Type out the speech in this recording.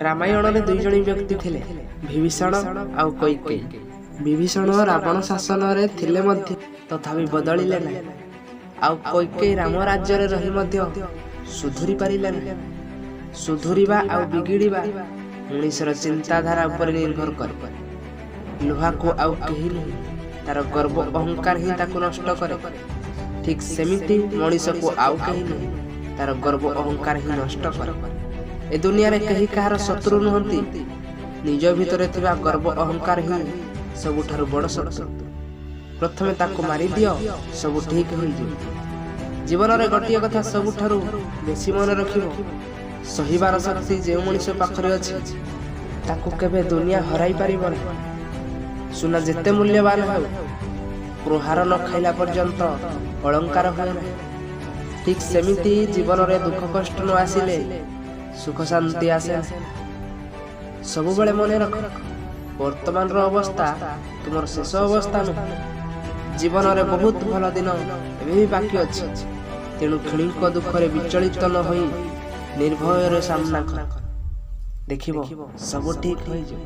ରାମାୟଣରେ ଦୁଇଜଣ ବ୍ୟକ୍ତି ଥିଲେ, ବିଭୀଷଣ ଆଉ କୈକେୟୀ। ବିଭୀଷଣ ରାବଣ ଶାସନରେ ଥିଲେ ମଧ୍ୟ ତଥାପି ବଦଳିଲେ ନାହିଁ, ଆଉ କୈକେୟୀ ରାମ ରାଜ୍ୟରେ ରହି ମଧ୍ୟ ସୁଧୁରି ପାରିଲେ ନାହିଁ। ସୁଧୁରିବା ଆଉ ବିଗିଡ଼ିବା ମଣିଷର ଚିନ୍ତାଧାରା ଉପରେ ନିର୍ଭର କରେ। ଲୁହାକୁ ଆଉ କେହି ନୁହେଁ, ତାର ଗର୍ବ ଅହଙ୍କାର ହିଁ ତାକୁ ନଷ୍ଟ କରେ। ଠିକ୍ ସେମିତି ମଣିଷକୁ ଆଉ କେହି ନୁହେଁ, ତାର ଗର୍ବ ଅହଙ୍କାର ହିଁ ନଷ୍ଟ କରେ। ଏ ଦୁନିଆରେ କେହି କାହାର ଶତ୍ରୁ ନୁହନ୍ତି, ନିଜ ଭିତରେ ଥିବା ଗର୍ବ ଅହଙ୍କାର ହିଁ ସବୁଠାରୁ ବଡ଼ ଶତ୍ରୁ। ପ୍ରଥମେ ତାକୁ ମାରିଦିଅ, ସବୁ ଠିକ୍ ହୋଇଯିବ। ଜୀବନରେ ଗୋଟିଏ କଥା ସବୁଠାରୁ ବେଶୀ ମନେ ରଖିବ, ସହିବାର ଶକ୍ତି ଯେଉଁ ମଣିଷ ପାଖରେ ଅଛି, ତାକୁ କେବେ ଦୁନିଆ ହରାଇ ପାରିବ ନାହିଁ। ସୁନା ଯେତେ ମୂଲ୍ୟବାନ ହେଉ, ପ୍ରହାର ନ ଖାଇଲା ପର୍ଯ୍ୟନ୍ତ ଅଳଙ୍କାର ହୁଏ ନାହିଁ। ଠିକ୍ ସେମିତି ଜୀବନରେ ଦୁଃଖ କଷ୍ଟ ନ ଆସିଲେ ସୁଖ ଶାନ୍ତି ଆସେ ନାହିଁ। ସବୁବେଳେ ମନେ ରଖ, ବର୍ତ୍ତମାନର ଅବସ୍ଥା ତୁମର ଶେଷ ଅବସ୍ଥା ନୁହେଁ। ଜୀବନରେ ବହୁତ ଭଲ ଦିନ ଏବେ ବି ବାକି ଅଛି। ତେଣୁ କ୍ଷଣିକ ଦୁଃଖରେ ବିଚଳିତ ନ ହୋଇ ନିର୍ଭୟରେ ସାମ୍ନା କର, ଦେଖିବ ସବୁ ଠିକ୍ ହୋଇଯିବ।